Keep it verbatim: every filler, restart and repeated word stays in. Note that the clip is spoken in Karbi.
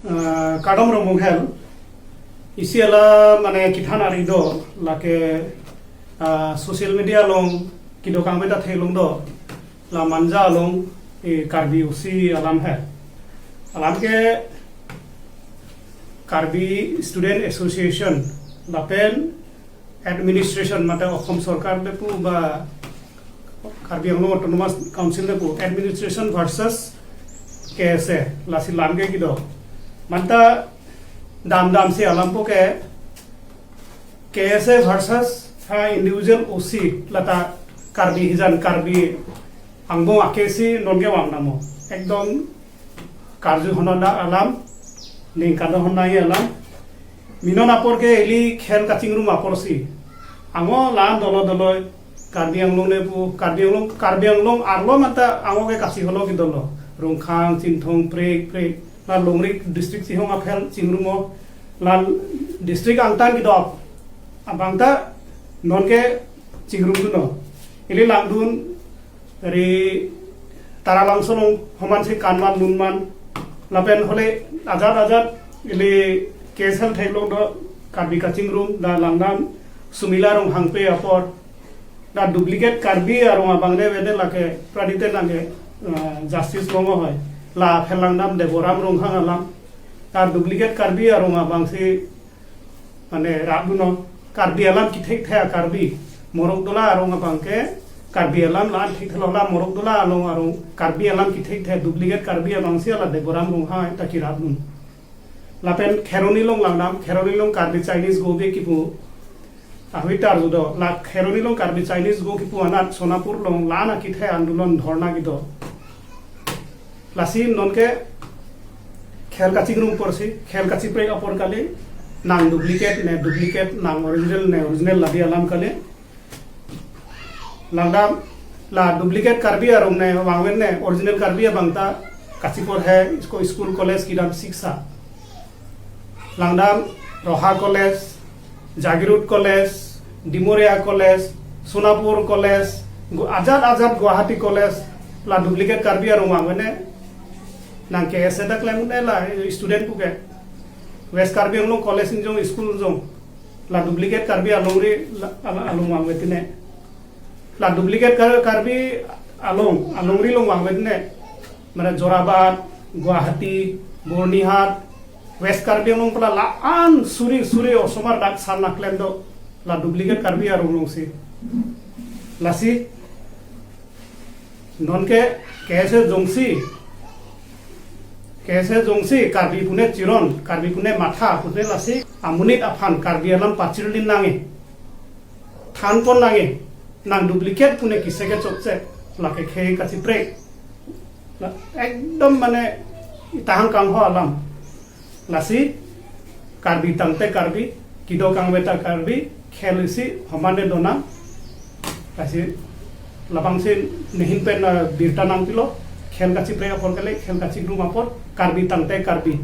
Ah, kardom Rongbong Hill. Isi alam mane kethan ari do, lake, ah, social media along kedo kangve ta theklong do, la Manja along, eh, Karbi O C alam he. Alam ke Karbi Student Association lapen administration, mate Assam Sorkar le pu ba Karbi Anglong Autonomous Council le pu, administration versus K S A, lasi alam ke kedo. Manta damdam si alam po ke K S A versus ha individual O C, lata Karbi hijan Karbi angbong ake si non ke vang namo. Ekdom karju honda alam, ningkan honda alam. Minon apor ke ili khel kachingrum apor si. Ango lan dolo dolo Karbi Anglong le pu, Karbi Anglong, Karbi Anglong arlo manta ango ke kachiholo kedo lo. Rongkhang, Chinthong, Prek, Prek. La longri district chihong aphel chingrumo. La district angtan kedo abang ta non ke chingrumdunlo. Ili langdun ri Taralangso along homan si kanman dunman. Lapen hole ajat ajat ili K S L theklong do Karbi kachingrum, la langdam Sumila Ronghangpi apor. La duplicate Karbi arong abang le vede lake pradite nangke, eh, justice longo hoi. La phelangdam Deboram Ronghang alam. La duplicate Karbi arong abang si mane rapdunlo, Karbi alam kethek the Karbi. Morok Dola arong abang ke Karbi alam la-an thekthelo, la Morok Dola along arong Karbi alam kethek the duplicate Karbi abang si la Deboram Ronghang ta kerapdun. Lapen Kheroni along langdam, Kheroni along Karbi Chinese Go Back kipu ahoi ta arju do, la Kheroni along Karbi Chinese Go kipu anat Sonapur along la-an akethe andolon dhorna kedo. Lasi non ke khel kachingrum apor si, khel kachiprek apor kali, nang duplicate ne duplicate, nang original ne original, ladi alam kali. Langdam la duplicate Karbi arong ne vangven ne original Karbi abang ta kachipor he, isko school college kedam siksa. Langdam Roha College, Jagiroad College, Dimoria College, Sonapur College, gu-, ajat ajat Guwahati College, la duplicate Karbi arong vangven ne. Nang K S A ta klem ne la student puke. West Karbi Anglong College injong, school injong. La duplicate Karbi alongri la, ala, along vangve tine. La duplicate Kar-, Karbi along, alongri along vangve tine. Mane Jorabat, Guwahati, Byrnihat, West Karbi Anglong pula la-an suri suri osomar dak san naklem do. La duplicate Karbi arong along si. Lasi non ke K S A jongsi, K S A jongsi Karbi pune chiron, Karbi pune matha, pune lasi amonit aphan Karbi alam pachirlin nangji, thanpon nangji, nang duplicate pune kise ke chokche, lake khei kachiprek. La, ekdom mane tahang kangho alam. Lasi Karbi tangte Karbi, kedo kangve ta Karbi, khel isi homane donang. Lasi labang si nehin pen, eh, birta nangpilo, khel kachiprek apor kali, khel kachingrum apor, Karbi tangte Karbi.